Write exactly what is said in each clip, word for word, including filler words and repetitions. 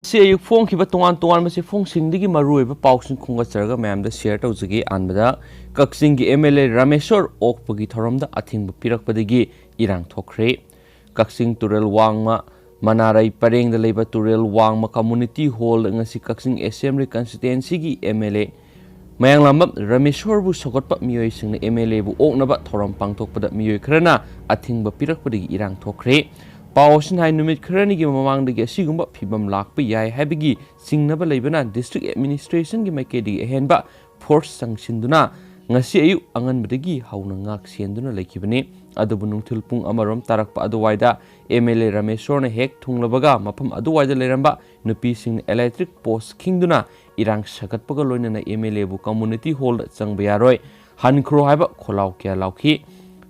ꯉꯁꯤ ꯑꯌꯨꯛ ꯐꯣꯡꯈꯤꯕ ꯇꯣꯉꯥꯟ ꯇꯣꯉꯥꯟꯕ ꯆꯦꯐꯣꯡꯁꯤꯡꯗꯒꯤ ꯃꯔꯨꯑꯣꯏꯕ ꯄꯥꯎꯁꯤꯡ ꯈꯣꯝꯒꯠꯆꯔꯒ ꯃꯌꯥꯝꯗ share ꯇꯧꯖꯒꯦ꯫ ꯑꯍꯥꯟꯕꯗ, ꯀꯛꯆꯤꯡꯒꯤ M L A ꯔꯥꯃꯦꯁꯣꯔ ꯑꯣꯛꯄꯒꯤ ꯊꯧꯔꯝꯗ ꯑꯊꯤꯡꯕ ꯄꯤꯔꯛꯄꯗꯒꯤ ꯏꯔꯥꯡ ꯊꯣꯛꯈ꯭ꯔꯦ꯫ ꯀꯛꯆꯤꯡ ꯇꯨꯔꯦꯜ ꯋꯥꯡꯃ ꯃꯅꯥꯔꯩ ꯄꯔꯦꯡꯗ ꯂꯩꯕ ꯇꯨꯔꯦꯜ ꯋꯥꯡꯃ Community Hall ꯉꯁꯤ ꯀꯛꯆꯤꯡ Assembly Constituencyꯒꯤ M L A ꯃꯌꯥꯡꯂꯥꯝꯕꯝ ꯔꯥꯃꯦꯁꯣꯔꯕꯨ ꯁꯧꯒꯠꯄ ꯃꯤꯑꯣꯏꯁꯤꯡꯅ M L Aꯕꯨ ꯑꯣꯛꯅꯕ ꯊꯧꯔꯝ ꯄꯥꯡꯊꯣꯛꯄꯗ ꯃꯤꯑꯣꯏ ꯈꯔꯅ ꯑꯊꯤꯡꯕ ꯄꯤꯔꯛꯄꯗꯒꯤ ꯏꯔꯥꯡ ꯊꯣꯛꯈ꯭ꯔꯦ꯫ ꯄꯥꯎ ꯑꯁꯤꯅ ꯍꯥꯏ, ꯅꯨꯃꯤꯠ ꯈꯔꯅꯤꯒꯤ ꯃꯃꯥꯡꯗꯒꯤ ꯑꯁꯤꯒꯨꯝꯕ ꯐꯤꯕꯝ ꯂꯥꯛꯄ ꯌꯥꯏ ꯍꯥꯏꯕꯒꯤ ꯆꯤꯡꯅꯕ ꯂꯩꯕꯅ district administrationꯒꯤ ꯃꯥꯏꯀꯩꯗꯒꯤ ꯑꯍꯦꯟꯕ force ꯆꯪꯁꯤꯟꯗꯨꯅ ꯉꯁꯤ ꯑꯌꯨꯛ ꯑꯉꯟꯕꯗꯒꯤ ꯍꯧꯅ ꯉꯥꯛ ꯁꯦꯟꯗꯨꯅ ꯂꯩꯈꯤꯕꯅꯤ꯫ ꯑꯗꯨꯕꯨ ꯅꯨꯡꯊꯤꯜ ꯄꯨꯡ ꯑꯃꯔꯣꯝ ꯇꯥꯔꯛꯄ ꯑꯗꯨꯋꯥꯏꯗ M L A ꯔꯥꯃꯦꯁꯣꯔꯅ ꯍꯦꯛ ꯊꯨꯡꯂꯕꯒ ꯃꯐꯝ ꯑꯗꯨꯋꯥꯏꯗ ꯂꯩꯔꯝꯕ ꯅꯨꯄꯤꯁꯤꯡꯅ electric post ꯈꯤꯡꯗꯨꯅ ꯏꯔꯥꯡ ꯁꯥꯒꯠꯄꯒ ꯂꯣꯏꯅꯅ M L Aꯕꯨ Community Hallꯗ ꯆꯪꯕ ꯌꯥꯔꯣꯏ, ꯍꯟꯈ꯭ꯔꯣ ꯍꯥꯏꯕ ꯈꯣꯜꯂꯥꯎ ꯀꯌꯥ ꯂꯥꯎꯈꯤ꯫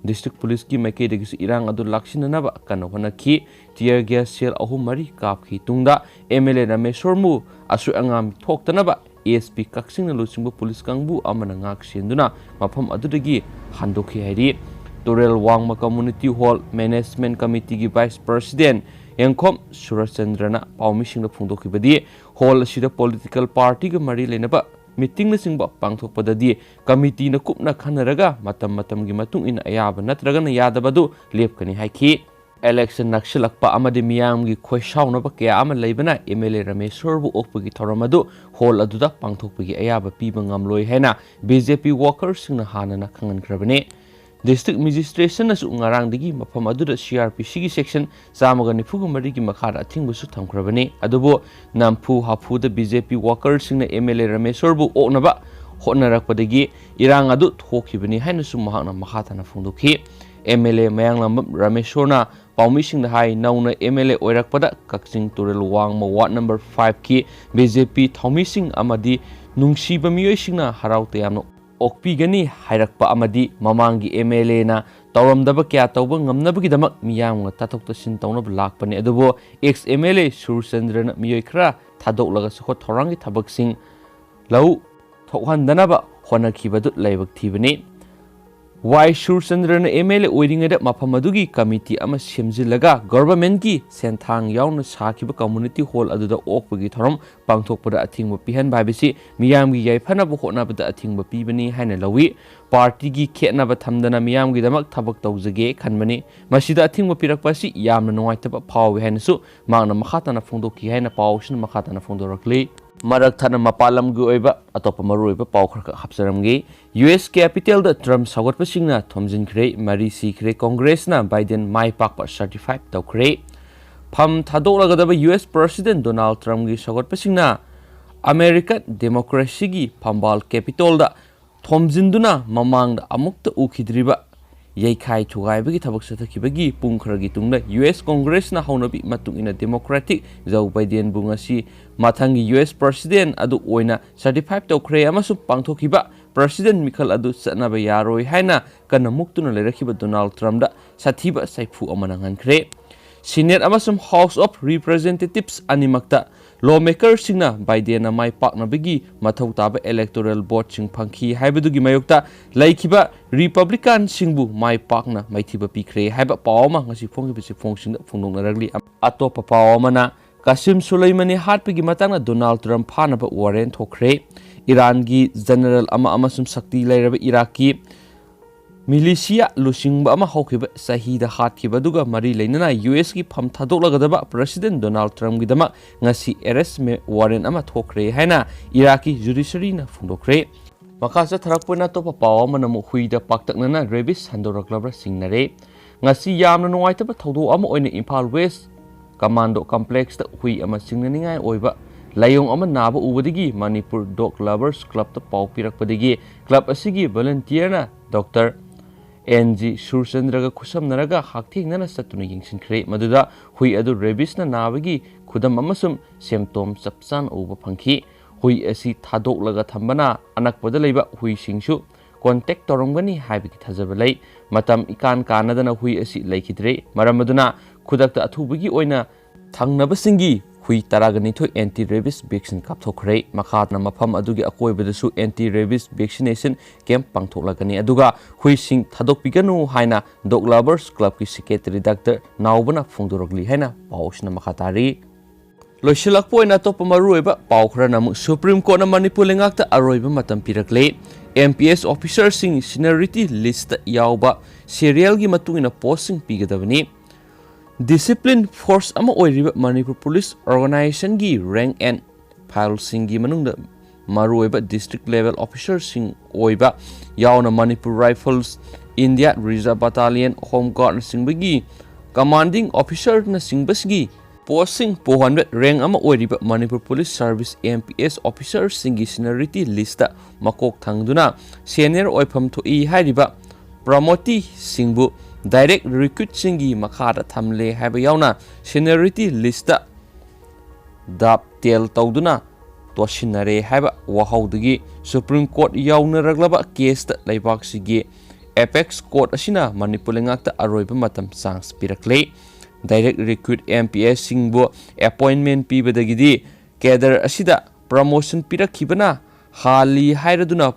District Policeꯀꯤ ꯃꯥꯏꯀꯩꯗꯒꯤꯁꯨ ꯏꯔꯥꯡ ꯑꯗꯨ ꯂꯥꯛꯁꯤꯟꯅꯅꯕ ꯀꯟꯅ ꯍꯣꯠꯅꯈꯤ꯫ Tear gas shell ꯑꯍꯨꯝ ꯃꯔꯤ ꯀꯥꯞꯈꯤ꯫ ꯇꯨꯡꯗ M L A ꯔꯥꯃꯦꯁꯣꯔꯕꯨ ꯑꯁꯣꯏ ꯑꯉꯥꯝ ꯊꯣꯛꯇꯅꯕ S P ꯀꯛꯆꯤꯡꯅ ꯂꯨꯆꯤꯡꯕ police ꯀꯥꯡꯕꯨ ꯑꯃꯅ ꯉꯥꯛ ꯁꯦꯟꯗꯨꯅ ꯃꯐꯝ ꯑꯗꯨꯗꯒꯤ ꯍꯟꯗꯣꯛꯈꯤ ꯍꯥꯏꯔꯤ꯫ ꯇꯨꯔꯦꯜ ꯋꯥꯡꯃ Community Hall Management Committeeꯒꯤ Vice President ꯌꯦꯡꯈꯣꯝ ꯁꯨꯔꯆꯟꯗ꯭ꯔꯅ ꯄꯥꯎꯃꯤꯁꯤꯡꯗ ꯐꯣꯡꯗꯣꯛꯈꯤꯕꯗꯤ, hall ꯑꯁꯤꯗ political partyꯒ ꯃꯔꯤ ꯂꯩꯅꯕ meetingꯅꯆꯤꯡꯕ ꯄꯥꯡꯊꯣꯛꯄꯗꯗꯤ committeeꯅ ꯀꯨꯞꯅ ꯈꯟꯅꯔꯒ ꯃꯇꯝ ꯃꯇꯝꯒꯤ ꯃꯇꯨꯡ ꯏꯟꯅ ꯑꯌꯥꯕ ꯅꯠꯇ꯭ꯔꯒꯅ ꯌꯥꯗꯕ ꯑꯗꯨ ꯂꯦꯞꯀꯅꯤ ꯍꯥꯏꯈꯤ꯫ Election ꯅꯛꯁꯤꯜꯂꯛꯄ ꯑꯃꯗꯤ ꯃꯤꯌꯥꯝꯒꯤ ꯈꯣꯏꯁꯥꯎꯅꯕ ꯀꯌꯥ ꯑꯃ ꯂꯩꯕꯅ M L A ꯔꯥꯃꯦꯁꯣꯔꯕꯨ ꯑꯣꯛꯄꯒꯤ ꯊꯧꯔꯝ ꯑꯗꯨ hall ꯑꯗꯨꯗ ꯄꯥꯡꯊꯣꯛꯄꯒꯤ ꯑꯌꯥꯕ ꯄꯤꯕ ꯉꯝꯂꯣꯏ ꯍꯥꯏꯅ B J P workerꯁꯤꯡꯅ ꯍꯥꯟꯅꯅ ꯈꯪꯍꯟꯈ꯭ꯔꯕꯅꯤ꯫ District Magistrateꯅꯁꯨ ꯉꯔꯥꯡꯗꯒꯤ ꯃꯐꯝ ꯑꯗꯨꯗ C R P Cꯒꯤ section ꯆꯥꯝꯃꯒ ꯅꯤꯐꯨꯒ ꯃꯔꯤꯒꯤ ꯃꯈꯥꯗ ꯑꯊꯤꯡꯕꯁꯨ ꯊꯝꯈ꯭ꯔꯕꯅꯤ꯫ ꯑꯗꯨꯕꯨ ꯅꯝꯐꯨ ꯍꯥꯐꯨꯗ B J P workerꯁꯤꯡꯅ M L A ꯔꯥꯃꯦꯁꯣꯔꯕꯨ ꯑꯣꯛꯅꯕ ꯍꯣꯠꯅꯔꯛꯄꯗꯒꯤ ꯏꯔꯥꯡ ꯑꯗꯨ ꯊꯣꯛꯈꯤꯕꯅꯤ ꯍꯥꯏꯅꯁꯨ ꯃꯍꯥꯛꯅ ꯃꯈꯥ ꯇꯥꯅ ꯐꯣꯡꯗꯣꯛꯈꯤ꯫ M L A ꯃꯌꯥꯡꯂꯥꯝꯕꯝ ꯔꯥꯃꯦꯁꯣꯔꯅ ꯄꯥꯎꯃꯤꯁꯤꯡꯗ ꯍꯥꯏ, ꯅꯧꯅ M L A ꯑꯣꯏꯔꯛꯄꯗ ꯀꯛꯆꯤꯡ ꯇꯨꯔꯦꯜ ꯋꯥꯡꯃ ward number fiveꯀꯤ B J P ꯊꯧꯃꯤꯁꯤꯡ ꯑꯃꯗꯤ ꯅꯨꯡꯁꯤꯕ ꯃꯤꯑꯣꯏꯁꯤꯡꯅ ꯍꯔꯥꯎ ꯇꯌꯥꯝꯅ ꯑꯣꯛꯄꯤꯒꯅꯤ ꯍꯥꯏꯔꯛꯄ ꯑꯃꯗꯤ ꯃꯃꯥꯡꯒꯤ M L Aꯅ ꯇꯧꯔꯝꯗꯕ ꯀꯌꯥ ꯇꯧꯕ ꯉꯝꯅꯕꯒꯤꯗꯃꯛ ꯃꯤꯌꯥꯝꯒ ꯇꯥꯊꯣꯛ ꯇꯥꯁꯤꯟ ꯇꯧꯅꯕ ꯂꯥꯛꯄꯅꯤ꯫ ꯑꯗꯨꯕꯨ ex M L A ꯁꯨꯔꯆꯟꯗ꯭ꯔꯅ ꯃꯤꯑꯣꯏ ꯈꯔ ꯊꯥꯗꯣꯛꯂꯒ ꯆꯥꯎꯈꯠ ꯊꯧꯔꯥꯡꯒꯤ ꯊꯕꯛꯁꯤꯡ ꯂꯧ ꯊꯣꯛꯍꯟꯗꯅꯕ ꯍꯣꯠꯅꯈꯤꯕꯗꯨ ꯂꯥꯏꯕꯛ ꯊꯤꯕꯅꯤ꯫ ꯋꯥꯏ ꯁꯨꯔꯆꯟꯗ꯭ꯔꯅ ꯑꯦꯝ ꯑꯦꯜ ꯑꯦ ꯑꯣꯏꯔꯤꯉꯩꯗ ꯃꯐꯝ ꯑꯗꯨꯒꯤ ꯀꯃꯤꯇꯤ ꯑꯃ ꯁꯦꯝꯖꯤꯜꯂꯒ ꯒꯣꯚꯔꯟꯃꯦꯟꯠꯀꯤ ꯁꯦꯟꯊꯥꯡ ꯌꯥꯎꯅ ꯁꯥꯈꯤꯕ ꯀꯝꯃ꯭ꯌꯨꯅꯤꯇꯤ ꯍꯣꯜ ꯑꯗꯨꯗ ꯑꯣꯛꯄꯒꯤ ꯊꯧꯔꯝ ꯄꯥꯡꯊꯣꯛꯄꯗ ꯑꯊꯤꯡꯕ ꯄꯤꯍꯟꯕ ꯍꯥꯏꯕꯁꯤ ꯃꯤꯌꯥꯝꯒꯤ ꯌꯥꯏꯐꯅꯕ ꯍꯣꯠꯅꯕꯗ ꯑꯊꯤꯡꯕ ꯄꯤꯕꯅꯤ ꯍꯥꯏꯅ ꯂꯧꯏ꯫ ꯄꯥꯔꯇꯤꯒꯤ ꯈꯦꯠꯅꯕ ꯊꯝꯗꯅ ꯃꯤꯌꯥꯝꯒꯤꯗꯃꯛ ꯊꯕꯛ ꯇꯧꯖꯒꯦ ꯈꯟꯕꯅꯤ꯫ ꯃꯁꯤꯗ ꯑꯊꯤꯡꯕ ꯄꯤꯔꯛꯄ ꯑꯁꯤ ꯌꯥꯝꯅ ꯅꯨꯡꯉꯥꯏꯇꯕ ꯐꯥꯎꯏ ꯍꯥꯏꯅꯁꯨ ꯃꯍꯥꯛꯅ ꯃꯈꯥ ꯇꯥꯅ ꯐꯣꯡꯗꯣꯛꯈꯤ ꯍꯥꯏꯅ ꯄꯥꯎ ꯑꯁꯤꯅ ꯃꯈꯥ ꯇꯥꯅ ꯐꯣꯡꯗꯣꯔꯛꯂꯤ꯫ ꯃꯔꯛ ꯊꯠꯅ ꯃꯄꯥꯟ ꯂꯝꯒꯤ ꯑꯣꯏꯕ ꯑꯇꯣꯞꯄ ꯃꯔꯨꯑꯣꯏꯕ ꯄꯥꯎ ꯈꯔꯈꯛ ꯍꯥꯞꯆꯔꯝꯒꯦ꯫ ꯌꯨ ꯑꯦꯁ ꯀꯦꯄꯤꯇꯦꯜꯗ ꯇ꯭ꯔꯝꯞ ꯁꯧꯒꯠꯄꯁꯤꯡꯅ ꯊꯣꯝꯖꯤꯟꯈ꯭ꯔꯦ, ꯃꯔꯤ ꯁꯤꯈ꯭ꯔꯦ, ꯀꯣꯡꯒ꯭ꯔꯦꯁꯅ ꯕꯥꯏꯗꯦꯟ ꯃꯥꯏ ꯄꯥꯛꯄ ꯁꯔꯇꯤꯐꯥꯏ ꯇꯧꯈ꯭ꯔꯦ꯫ ꯐꯝ ꯊꯥꯗꯣꯛꯂꯒꯗꯕ ꯌꯨ ꯑꯦꯁ ꯄ꯭ꯔꯁꯤꯗꯦꯟꯠ ꯗꯣꯅꯥꯜꯗ ꯇ꯭ꯔꯝꯞꯀꯤ ꯁꯧꯒꯠꯄꯁꯤꯡꯅ ꯑꯃꯦꯔꯤꯀꯟ ꯗꯦꯃꯣꯀ꯭ꯔꯦꯁꯤꯒꯤ ꯐꯝꯕꯥꯜ ꯀꯦꯄꯤꯇꯣꯜꯗ ꯊꯣꯝꯖꯤꯟꯗꯨꯅ ꯃꯃꯥꯡꯗ ꯑꯃꯨꯛꯇ ꯎꯈꯤꯗ꯭ꯔꯤꯕ ꯌꯩꯈꯥꯏ ꯊꯨꯒꯥꯏꯕꯒꯤ ꯊꯕꯛ ꯆꯠꯊꯈꯤꯕꯒꯤ ꯄꯨꯡ ꯈꯔꯒꯤ ꯇꯨꯡꯗ ꯌꯨ ꯑꯦꯁ ꯀꯣꯡꯒ꯭ꯔꯦꯁꯅ ꯍꯧꯅꯕꯤ ꯃꯇꯨꯡ ꯏꯟꯅ ꯗꯦꯃꯣꯀ꯭ꯔꯦꯇꯤꯛ ꯖꯣ ꯕꯥꯏꯗꯦꯟꯕꯨ ꯉꯁꯤ ꯃꯊꯪꯒꯤ ꯌꯨ ꯑꯦꯁ ꯄ꯭ꯔꯁꯤꯗꯦꯟꯠ ꯑꯗꯨ ꯑꯣꯏꯅ ꯁꯔꯇꯤꯐꯥꯏ ꯇꯧꯈ꯭ꯔꯦ ꯑꯃꯁꯨꯡ ꯄꯥꯡꯊꯣꯛꯈꯤꯕ ꯄ꯭ꯔꯁꯤꯗꯦꯟꯠ ꯃꯤꯈꯜ ꯑꯗꯨ ꯆꯠꯅꯕ ꯌꯥꯔꯣꯏ ꯍꯥꯏꯅ ꯀꯟꯅ ꯃꯨꯛꯇꯨꯅ ꯂꯩꯔꯛꯈꯤꯕ ꯗꯣꯅꯥꯜꯗ ꯇ꯭ꯔꯝꯞꯗ ꯁꯥꯊꯤꯕ ꯁꯥꯏꯐꯨ ꯑꯃ ꯅꯪꯍꯟꯈ꯭ꯔꯦ꯫ ꯁꯤꯅꯦꯠ ꯑꯃꯁꯨꯡ ꯍꯥꯎꯁ ꯑꯣꯐ ꯔꯤꯄ꯭ꯔꯖꯦꯟꯇꯦꯇꯤꯚꯁ ꯑꯅꯤꯃꯛꯇ ꯂꯣꯃꯦꯀꯔꯁꯤꯡꯅ ꯕꯥꯏꯗꯦꯟꯅ ꯃꯥꯏ ꯄꯥꯛꯅꯕꯒꯤ ꯃꯊꯧ ꯇꯥꯕ ꯏꯂꯦꯛꯇꯣꯔꯦꯜ ꯚꯣꯠꯁꯤꯡ ꯐꯪꯈꯤ ꯍꯥꯏꯕꯗꯨꯒꯤ ꯃꯥꯌꯣꯛꯇ ꯂꯩꯈꯤꯕ ꯔꯤꯄꯕ꯭ꯂꯤꯀꯥꯟꯁꯤꯡꯕꯨ ꯃꯥꯏ ꯄꯥꯛꯅ ꯃꯥꯏꯊꯤꯕ ꯄꯤꯈ꯭ꯔꯦ ꯍꯥꯏꯕ ꯄꯥꯎ ꯑꯃ ꯉꯁꯤ ꯐꯣꯡꯈꯤꯕ ꯆꯦꯐꯣꯡꯁꯤꯡꯗ ꯐꯣꯡꯗꯣꯛꯅꯔꯛꯂꯤ꯫ ꯑꯇꯣꯞꯄ ꯄꯥꯎ ꯑꯃꯅ, ꯀꯥꯁꯤꯝ ꯁꯨꯂꯩꯃꯥꯅꯤ ꯍꯥꯠꯄꯒꯤ ꯃꯇꯥꯡꯗ ꯗꯣꯅꯥꯜꯗ ꯇ꯭ꯔꯝꯞ ꯐꯥꯅꯕ ꯋꯥꯔꯦꯟ ꯊꯣꯛꯈ꯭ꯔꯦ꯫ ꯏꯔꯥꯟꯒꯤ ꯖꯦꯅꯔꯦꯜ ꯑꯃ ꯑꯃꯁꯨꯡ ꯁꯛꯇꯤ ꯂꯩꯔꯕ ꯏꯔꯥꯛꯀꯤ ꯃꯤꯂꯤꯁꯤꯌꯥ ꯂꯨꯆꯤꯡꯕ ꯑꯃ ꯍꯧꯈꯤꯕ ꯆꯍꯤꯗ ꯍꯥꯠꯈꯤꯕ ꯑꯗꯨꯒ ꯃꯔꯤ ꯂꯩꯅꯅ ꯌꯨ ꯑꯦꯁꯀꯤ ꯐꯝ ꯊꯥꯗꯣꯛꯂꯒꯗꯕ ꯄ꯭ꯔꯁꯤꯗꯦꯟꯠ ꯗꯣꯅꯥꯜꯗ ꯇ꯭ꯔꯝꯞꯀꯤꯗꯃꯛ ꯉꯁꯤ ꯑꯦꯔꯦꯁ ꯃꯦ-, ꯋꯥꯔꯦꯟ ꯑꯃ ꯊꯣꯛꯈ꯭ꯔꯦ ꯍꯥꯏꯅ ꯏꯔꯥꯛꯀꯤ ꯖꯨꯗꯤꯁꯔꯤꯅ ꯐꯣꯡꯗꯣꯛꯈ꯭ꯔꯦ꯫ ꯃꯈꯥ ꯆꯠꯊꯔꯛꯄ ꯑꯣꯏꯅ ꯑꯇꯣꯞꯄ ꯄꯥꯎ ꯑꯃꯅ ꯑꯃꯨꯛ ꯍꯨꯏꯗ ꯄꯥꯛꯇꯛꯅꯅ ꯔꯦꯕꯤꯁ ꯁꯟꯗꯣꯔꯛꯂꯕ꯭ꯔꯥ ꯆꯤꯡꯅꯔꯦ꯫ ꯉꯁꯤ ꯌꯥꯝꯅ ꯅꯨꯡꯉꯥꯏꯇꯕ ꯊꯧꯗꯣꯛ ꯑꯃ ꯑꯣꯏꯅ ꯏꯝꯐꯥꯜ ꯋꯦꯁ ꯀꯃꯥꯟꯗꯣ ꯀꯝꯄ꯭ꯂꯦꯛꯁꯇ ꯍꯨꯏ ꯑꯃ ꯆꯤꯡꯅꯅꯤꯡꯉꯥꯏ ꯑꯣꯏꯕ ꯂꯥꯏꯑꯣꯡ ꯑꯃ ꯅꯥꯕ ꯎꯕꯗꯒꯤ ꯃꯅꯤꯄꯨꯔ ꯗꯣꯒ ꯂꯚꯔꯁ ꯀ꯭ꯂꯕꯇ ꯄꯥꯎ ꯄꯤꯔꯛꯄꯗꯒꯤ ꯀ꯭ꯂꯕ ꯑꯁꯤꯒꯤ ꯚꯣꯂꯨꯟꯇꯤꯌꯔꯅ ꯗꯣꯛꯇꯔ ꯑꯦꯟ ꯖꯤ ꯁꯨꯔꯆꯟꯗ꯭ꯔꯒ ꯈꯨꯠꯁꯝꯅꯔꯒ ꯍꯛꯊꯦꯡꯅꯅ ꯆꯠꯇꯨꯅ ꯌꯦꯡꯁꯤꯟꯈ꯭ꯔꯦ꯫ ꯃꯗꯨꯗ ꯍꯨꯏ ꯑꯗꯨ ꯔꯦꯕꯤꯁꯅ ꯅꯥꯕꯒꯤ ꯈꯨꯗꯝ ꯑꯃꯁꯨꯡ ꯁꯤꯝꯇꯣꯝ ꯆꯞ ꯆꯥꯅ ꯎꯕ ꯐꯪꯈꯤ꯫ ꯍꯨꯏ ꯑꯁꯤ ꯊꯥꯗꯣꯛꯂꯒ ꯊꯝꯕꯅ ꯑꯅꯛꯄꯗ ꯂꯩꯕ ꯍꯨꯏꯁꯤꯡꯁꯨ ꯀꯣꯟꯇꯦꯛ ꯇꯧꯔꯝꯒꯅꯤ ꯍꯥꯏꯕꯒꯤ ꯊꯥꯖꯕ ꯂꯩ꯫ ꯃꯇꯝ ꯏꯀꯥꯟ ꯀꯥꯟꯅꯗꯅ ꯍꯨꯏ ꯑꯁꯤ ꯂꯩꯈꯤꯗ꯭ꯔꯦ꯫ ꯃꯔꯝ ꯑꯗꯨꯅ ꯈꯨꯗꯛꯇ ꯑꯊꯨꯕꯒꯤ ꯑꯣꯏꯅ ꯊꯪꯅꯕꯁꯤꯡꯒꯤ ꯍꯨꯏ ꯇꯔꯥꯒ ꯅꯤꯊꯣꯏ anti rabies vaccine ꯀꯥꯞꯊꯣꯛꯈ꯭ꯔꯦ꯫ ꯃꯈꯥꯗ ꯃꯐꯝ ꯑꯗꯨꯒꯤ ꯑꯀꯣꯏꯕꯗꯁꯨ anti rabies vaccination camp ꯄꯥꯡꯊꯣꯛꯂꯒꯅꯤ꯫ ꯑꯗꯨꯒ ꯍꯨꯏꯁꯤꯡ ꯊꯥꯗꯣꯛꯄꯤꯒꯅꯨ ꯍꯥꯏꯅ Dog Lovers Clubꯀꯤ secretary Doctor ꯅꯥꯎꯕꯅ ꯐꯣꯡꯗꯣꯔꯛꯂꯤ ꯍꯥꯏꯅ ꯄꯥꯎ ꯑꯁꯤꯅ ꯃꯈꯥ ꯇꯥꯔꯤ꯫ ꯂꯣꯏꯁꯤꯜꯂꯛꯄ ꯑꯣꯏꯅ ꯑꯇꯣꯞꯄ ꯃꯔꯨꯑꯣꯏꯕ ꯄꯥꯎ ꯈꯔꯅ ꯑꯃꯨꯛ Supreme Courtꯅ ꯃꯅꯤꯄꯨꯔ ꯂꯩꯉꯥꯛꯇ ꯑꯔꯣꯏꯕ ꯃꯇꯝ ꯄꯤꯔꯛꯂꯦ꯫ M P S officerꯁꯤꯡ seniority listꯇ ꯌꯥꯎꯕ serialꯒꯤ ꯃꯇꯨꯡ ꯏꯟꯅ postꯁꯤꯡ ꯄꯤꯒꯗꯕꯅꯤ꯫ Discipline force ꯑꯃ ꯑꯣꯏꯔꯤꯕ ꯃꯅꯤꯄꯨꯔ police organizationꯒꯤ rank and fileꯁꯤꯡꯒꯤ ꯃꯅꯨꯡꯗ ꯃꯔꯨꯑꯣꯏꯕ district level officerꯁꯤꯡ ꯑꯣꯏꯕ ꯌꯥꯎꯅ Manipur Rifles, India Reserve Battalion, Home Guardꯅꯆꯤꯡꯕꯒꯤ commanding officerꯅꯆꯤꯡꯕꯁꯤꯒꯤ postꯁꯤꯡ ꯄꯨꯍꯟꯕ rank ꯑꯃ ꯑꯣꯏꯔꯤꯕ Manipur Police Service M P S officerꯁꯤꯡꯒꯤ seniority listꯇ ꯃꯀꯣꯛ ꯊꯪꯗꯨꯅ senior ꯑꯣꯏꯐꯝ ꯊꯣꯛꯏ ꯍꯥꯏꯔꯤꯕ promoteeꯁꯤꯡꯕꯨ direct recruitꯁꯤꯡꯒꯤ ꯃꯈꯥꯗ ꯊꯝꯂꯦ ꯍꯥꯏꯕ ꯌꯥꯎꯅ seniority listꯇ ꯗꯥꯞꯇꯦꯜ ꯇꯧꯗꯨꯅ ꯇꯣꯠꯁꯤꯟꯅꯔꯦ ꯍꯥꯏꯕ ꯋꯥꯍꯧꯗꯒꯤ Supreme Court ꯌꯥꯎꯅꯔꯛꯂꯕ caseꯇ ꯂꯩꯕꯥꯛꯁꯤꯒꯤ apex court ꯑꯁꯤꯅ ꯃꯅꯤꯄꯨꯔ ꯂꯩꯉꯥꯛꯇ ꯑꯔꯣꯏꯕ ꯃꯇꯝ chance ꯄꯤꯔꯛꯂꯦ꯫ Direct recruit M P Sꯁꯤꯡꯕꯨ appointment ꯄꯤꯕꯗꯒꯤꯗꯤ cadre ꯑꯁꯤꯗ promotion ꯄꯤꯔꯛꯈꯤꯕꯅ ꯍꯥꯜꯂꯤ ꯍꯥꯏꯔꯗꯨꯅ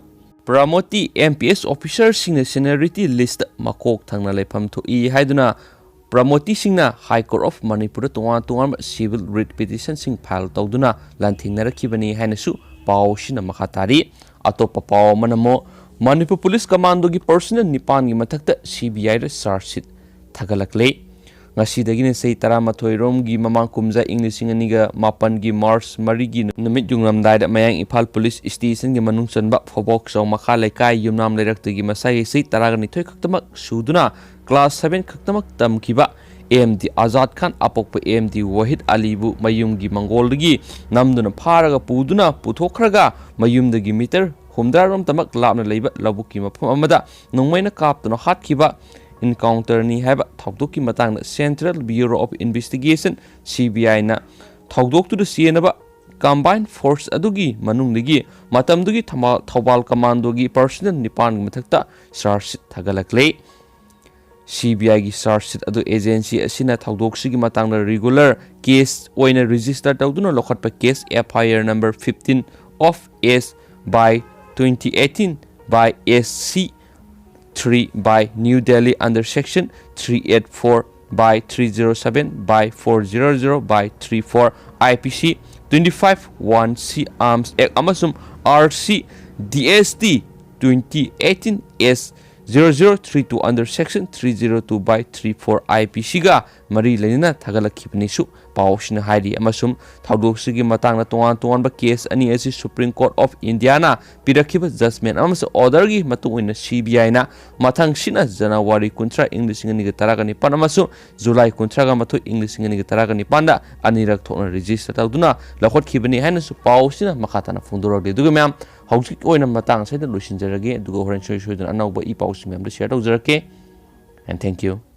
promotee M P S officerꯁꯤꯡꯅ seniority listꯇ ꯃꯀꯣꯛ ꯊꯪꯅ ꯂꯩꯐꯝ ꯊꯣꯛꯏ ꯍꯥꯏꯗꯨꯅ promoteeꯁꯤꯡꯅ High Court of Manipurꯗ ꯇꯣꯉꯥꯟ ꯇꯣꯉꯥꯟꯕ civil writ petitionꯁꯤꯡ file ꯇꯧꯗꯨꯅ ꯂꯥꯟꯊꯦꯡꯅꯔꯛꯈꯤꯕꯅꯤ ꯍꯥꯏꯅꯁꯨ ꯄꯥꯎ ꯑꯁꯤꯅ ꯃꯈꯥ ꯇꯥꯔꯤ꯫ ꯑꯇꯣꯞꯄ ꯄꯥꯎ ꯑꯃꯅ ꯑꯃꯨꯛ ꯃꯅꯤꯄꯨꯔ ꯄꯨꯂꯤꯁ ꯀꯃꯥꯟꯗꯣꯒꯤ personnel ꯅꯤꯄꯥꯟꯒꯤ ꯃꯊꯛꯇ C B Iꯗ charge sheet ꯊꯥꯒꯠꯂꯛꯂꯦ꯫ ꯉꯁꯤꯗꯒꯤꯅ ꯆꯍꯤ ꯇꯔꯥꯃꯥꯊꯣꯏ ꯔꯣꯝꯒꯤ ꯃꯃꯥꯡ ꯀꯨꯝꯖꯥ ꯏꯪ ꯂꯤꯁꯤꯡ ꯑꯅꯤꯒ ꯃꯥꯄꯟꯒꯤ March ꯃꯔꯤꯒꯤ ꯅꯨꯃꯤꯠ ꯌꯨꯡꯂꯝꯗꯥꯏꯗ ꯃꯌꯥꯡ ꯏꯝꯐꯥꯜ ꯄꯨꯂꯤꯁ stationꯒꯤ ꯃꯅꯨꯡ ꯆꯟꯕ ꯐꯣꯕꯣꯛꯆꯧ ꯃꯈꯥ ꯂꯩꯀꯥꯏ ꯌꯨꯝꯅꯥꯝ ꯂꯩꯔꯛꯇꯒꯤ ꯃꯁꯥꯒꯤ ꯆꯍꯤ ꯇꯔꯥꯒ ꯅꯤꯊꯣꯏ ꯈꯛꯇꯃꯛ ꯁꯨꯗꯨꯅ class seven ꯈꯛꯇꯃꯛ ꯇꯝꯈꯤꯕ M D ꯑꯖꯥꯗ ꯈꯥꯟ ꯑꯄꯣꯛꯄ M D ꯋꯥꯍꯤꯗ ꯑꯂꯤꯕꯨ ꯃꯌꯨꯝꯒꯤ ꯃꯪꯒꯣꯜꯗꯒꯤ ꯅꯝꯗꯨꯅ ꯐꯥꯔꯒ ꯄꯨꯗꯨꯅ ꯄꯨꯊꯣꯛꯈ꯭ꯔꯒ ꯃꯌꯨꯝꯗꯒꯤ meter ꯍꯨꯝꯗ꯭ꯔꯥ ꯔꯣꯝꯇꯃꯛ ꯂꯥꯞꯅ ꯂꯩꯕ ꯂꯧꯕꯨꯛꯀꯤ ꯃꯐꯝ ꯑꯃꯗ ꯅꯣꯡꯃꯩꯅ ꯀꯥꯞꯇꯨꯅ ꯍꯥꯠꯈꯤꯕ encounterꯅꯤ ꯍꯥꯏꯕ ꯊꯧꯗꯣꯛꯀꯤ ꯃꯇꯥꯡꯗ Central Bureau of Investigation, C B Iꯅ ꯊꯧꯗꯣꯛꯇꯨꯗ ꯆꯦꯟꯅꯕ combined force ꯑꯗꯨꯒꯤ ꯃꯅꯨꯡꯗꯒꯤ ꯃꯇꯝꯗꯨꯒꯤ ꯊꯃꯥ-, ꯊꯧꯕꯥꯜ ꯀꯃꯥꯟꯗꯣꯒꯤ personnel ꯅꯤꯄꯥꯟꯒꯤ ꯃꯊꯛꯇ charge sheet ꯊꯥꯒꯠꯂꯛꯂꯦ꯫ C B I ꯒꯤ charge sheet ꯑꯗꯨ agency ꯑꯁꯤꯅ ꯊꯧꯗꯣꯛꯁꯤꯒꯤ ꯃꯇꯥꯡꯗ regular case ꯑꯣꯏꯅ register ꯇꯧꯗꯨꯅ ꯂꯧꯈꯠꯄ case F I R number fifteen of S by twenty eighteen by S C three by New Delhi under section three eight four by three zero seven by four zero zero by three four I P C twenty-five one C Arms Act ꯑꯃꯁꯨꯡ R C D S T twenty eighteen S zero zero three two under section three zero two by three four I P C ꯒ ꯃꯔꯤ ꯂꯩꯅꯅ ꯊꯥꯒꯠꯂꯛꯈꯤꯕꯅꯤꯁꯨ ꯄꯥꯎꯁꯤꯅ ꯍꯥꯏꯔꯤ꯫ ꯑꯃꯁꯨꯡ ꯊꯧꯗꯣꯛꯁꯤꯒꯤ ꯃꯇꯥꯡꯗ ꯇꯣꯉꯥꯟ ꯇꯣꯉꯥꯟꯕ case ꯑꯅꯤ ꯑꯁꯤ Supreme Court of Indiaꯅ ꯄꯤꯔꯛꯈꯤꯕ judgment ꯑꯃꯁꯨꯡ orderꯒꯤ ꯃꯇꯨꯡ ꯑꯣꯏꯅ C B Iꯅ ꯃꯊꯪꯁꯤꯅ January ꯀꯨꯟꯊ꯭ꯔꯥ ꯏꯪ ꯂꯤꯁꯤꯡ ꯑꯅꯤꯒ ꯇꯔꯥꯒ ꯅꯤꯄꯥꯟ ꯑꯃꯁꯨꯡ July ꯀꯨꯟꯊ꯭ꯔꯥꯒ ꯃꯥꯊꯣꯏ ꯏꯪ ꯂꯤꯁꯤꯡ ꯑꯅꯤꯒ ꯇꯔꯥꯒ ꯅꯤꯄꯥꯟꯗ ꯑꯅꯤꯔꯛ ꯊꯣꯛꯅ register ꯇꯧꯗꯨꯅ ꯂꯧꯈꯠꯈꯤꯕꯅꯤ ꯍꯥꯏꯅꯁꯨ ꯄꯥꯎꯁꯤꯅ ꯃꯈꯥ ꯇꯥꯅ ꯐꯣꯡꯗꯣꯔꯛꯂꯤ꯫ ꯑꯗꯨꯒ ꯃꯌꯥꯝ, ꯍꯧꯖꯤꯛꯀꯤ ꯑꯣꯏꯅ ꯃꯇꯥꯡ ꯑꯁꯤꯗ ꯂꯣꯏꯁꯤꯟꯖꯔꯒꯦ, ꯑꯗꯨꯒ ꯍꯣꯔꯦꯟ ꯁꯣꯏ ꯁꯣꯏꯗꯅ ꯑꯅꯧꯕ ꯏ ꯄꯥꯎꯁꯤꯡ ꯃꯌꯥꯝꯗ share ꯇꯧꯖꯔꯛꯀꯦ꯫ And thank you.